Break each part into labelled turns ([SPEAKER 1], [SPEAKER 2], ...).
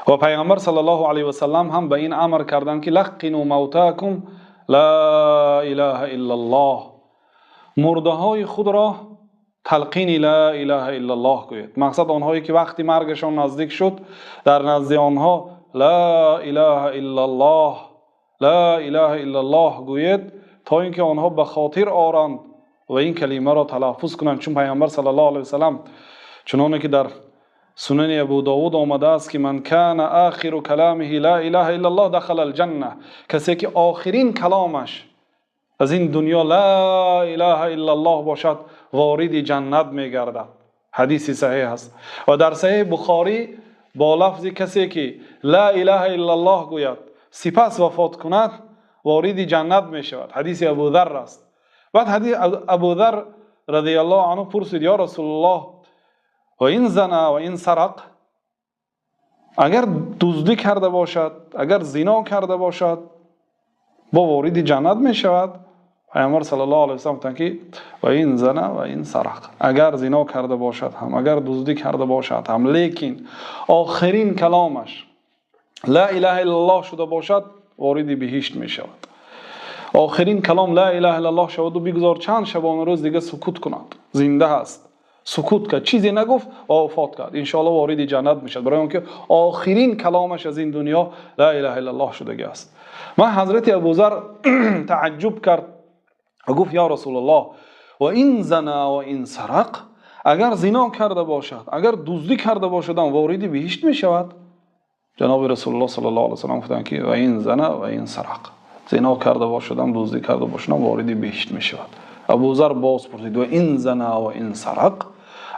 [SPEAKER 1] Ва Паёмбар саллаллоҳу алайҳи васаллам ҳам ба ин амр карданд, ки лаққину мавтокум ло илоҳа иллаллоҳ. Мурдаҳои худро талқини ло илоҳа иллаллоҳ кунед. Мақсад онҳое ки вақти маргашон наздик шуд, дар назди онҳо ло илоҳа иллаллоҳ, ло илоҳа иллаллоҳ гӯяд, то инки онҳо ба хотир оранд ва ин калимаро талаффуз кунанд. Чун Паёмбар саллаллоҳу алайҳи васаллам чунонки дар Сунани Абӯдовуд омадааст, ки ман кона охиру каломиҳи ло илоҳа иллаллоҳ дахалал ҷаннah. Касе ки охирин каломаш аз ин дунё ло илоҳа иллаллоҳ бошад, вориди ҷаннат мегардад. Ҳадиси саҳеҳ аст ва дар Саҳеҳи Бухорӣ бо лафзи касе ки ло илоҳа иллаллоҳ гӯяд, сипас вафот кунад, вориди ҷаннат мешавад. Ҳадиси Абӯзар аст. Баъд ҳадиси Абӯзар разияллоҳу анҳу пурсид: ё Расулуллоҳ, ва ин зано ва ин сарақ, агар дуздӣ карда бошад, агар зино карда бошад, бо вориди ҷаннат мешавад? Паёмбар саллаллоҳу алайҳи васаллам гуфтанд, ки ва ин зано ва ин сарақ, агар зино карда бошад ҳам, агар дуздӣ карда бошад ҳам, лекин охирин каломаш ло илоҳа иллаллоҳ шуда бошад, вориди биҳишт мешавад. Охирин калом ло илоҳа иллаллоҳ шавад ва бигузор чанд шабонарӯз дигар сукут кунад, зинда аст, сукут кард, чизе нагуфт ва вафот кард, иншооллоҳ вориди ҷаннат мешавад, барои инки охирин каломаш аз ин дунё ло илоҳа иллаллоҳ шудааст. Ман Ҳазрати Абӯзар таажжуб кард ва гуфт: ё Расулуллоҳ, ва ин зано ва ин сарақ, агар зино карда бошад, агар дуздӣ карда бошад ҳам вориди биҳишт мешавад? Ҷаноби Расулуллоҳ саллаллоҳу алайҳи васаллам гуфтанд, ки ва ин зано ва ин сарақ, зино карда бошад ҳам, дуздӣ карда бошад ҳам вориди биҳишт мешавад. Абӯзар боз пурсид: ва ин зано ва ин сарақ,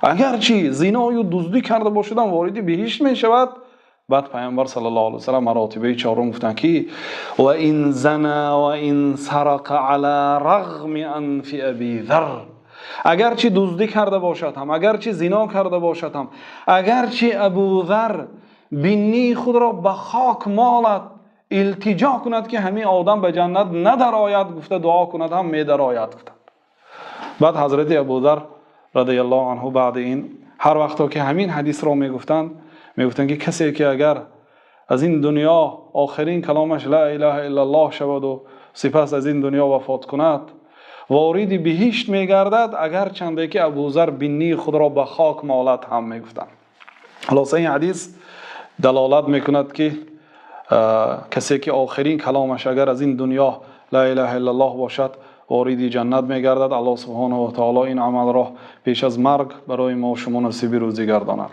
[SPEAKER 1] агарчи зино ва дуздӣ карда бошад ҳам вориди биҳишт мешавад? Баъд Паёмбар саллаллоҳу алайҳи васаллам маротибаи чаҳорум гуфтанд, ки ва ин зано ва ин сарақа ало рағми анфи Абӣ Зар, агарчи дуздӣ карда бошад ҳам, агарчи зино карда бошад ҳам, агарчи Абӯзар бинии худро ба хок молад, илтиҷо кунад, ки ҳамин одам ба ҷаннат надарояд, гуфта дуо кунад ҳам медарояд, гуфтанд. Баъд Ҳазрати Абӯзар разияллоҳу анҳу баъд ин ҳар вақт ки ҳамин ҳадисро мегуфтанд, мегуфтанд, ки касе ки агар аз ин дунё охирин каломаш ло илоҳа иллаллоҳ шавад ва сипас аз ин дунё вафот кунад, вориди биҳишт мегардад, агарчи ки Абӯзар бинии худро ба хок молад ҳам, мегуфтанд. Хулоса, ин ҳадис далолат мекунад, ки касе ки охирин каломаш агар аз ин дунё ло илоҳа иллаллоҳ бошад, вориди ҷаннат мегардад. Аллоҳ субҳонаҳу ва таъоло ин амалро пеш аз марг барои мо ва шумо насиб рӯзӣ гардонад.